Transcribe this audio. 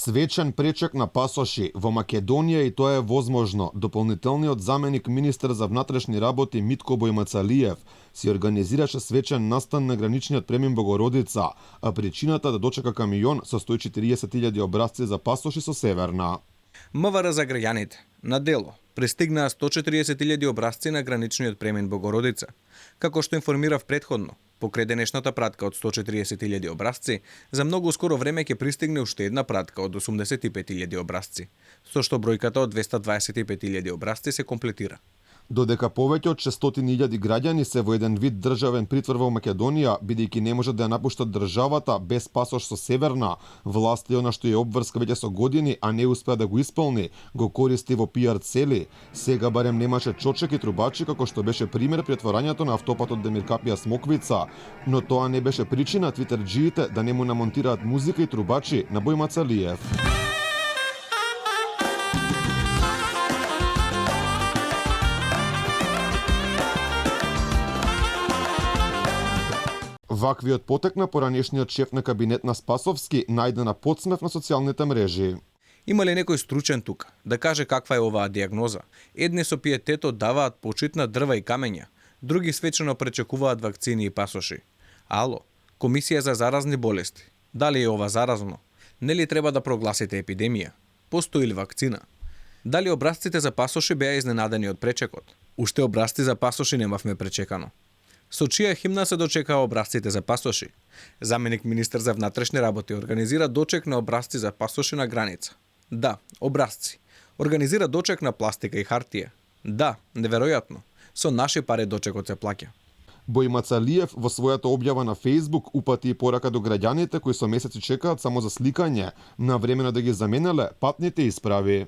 Свечен пречек на пасоши во Македонија и тоа е возможно. Дополнителниот заменик министер за внатрешни работи Митко Бојмацалиев си организираше свечен настан на граничниот премин Богородица, а причината да дочека камион со 140.000 образци за пасоши со Северна. МВР за граѓаните на дело пристигнаа 140.000 образци на граничниот премин Богородица. Како што информирав претходно, покрај денешната пратка од 140.000 образци, за многу скоро време ќе пристигне уште една пратка од 85.000 образци, со што бројката од 225.000 образци се комплетира. Додека повеќе од 600.000 граѓани се во еден вид државен притвор во Македонија, бидејќи не можат да ја напуштат државата без пасош со Северна, власта она што е обврска веќе со години, а не успеа да го исполни, го користи во пиар цели. Сега барем немаше чочек и трубачи, како што беше пример при отворањето на автопатот Демир Капија Смоквица, но тоа не беше причина твитерџиите да не му намонтираат музика и трубачи на Бојмацалиев. Ваквиот потек на поранешниот шеф на кабинет на Спасовски најде на подсмев на социјалните мрежи. Има ли некој стручен тука да каже каква е оваа диагноза? Едни со пиетето даваат почит на дрва и камења, други свечено пречекуваат вакцини и пасоши. Ало, Комисија за заразни болести. Дали е ова заразно? Нели треба да прогласите епидемија? Постои ли вакцина? Дали образците за пасоши беа изненадени од пречекот? Уште образци за пасоши немавме пречекано. Со чија химна се дочекаа образците за пасоши? Заменик министер за внатрешни работи организира дочек на образци за пасоши на граница. Да, образци. Организира дочек на пластика и хартија. Да, неверојатно. Со наши пари дочекот се плаќа. Бојмацалиев во својата објава на Facebook упати и порака до граѓаните кои со месеци чекаат само за сликање, навремено да ги заменеле патните исправи.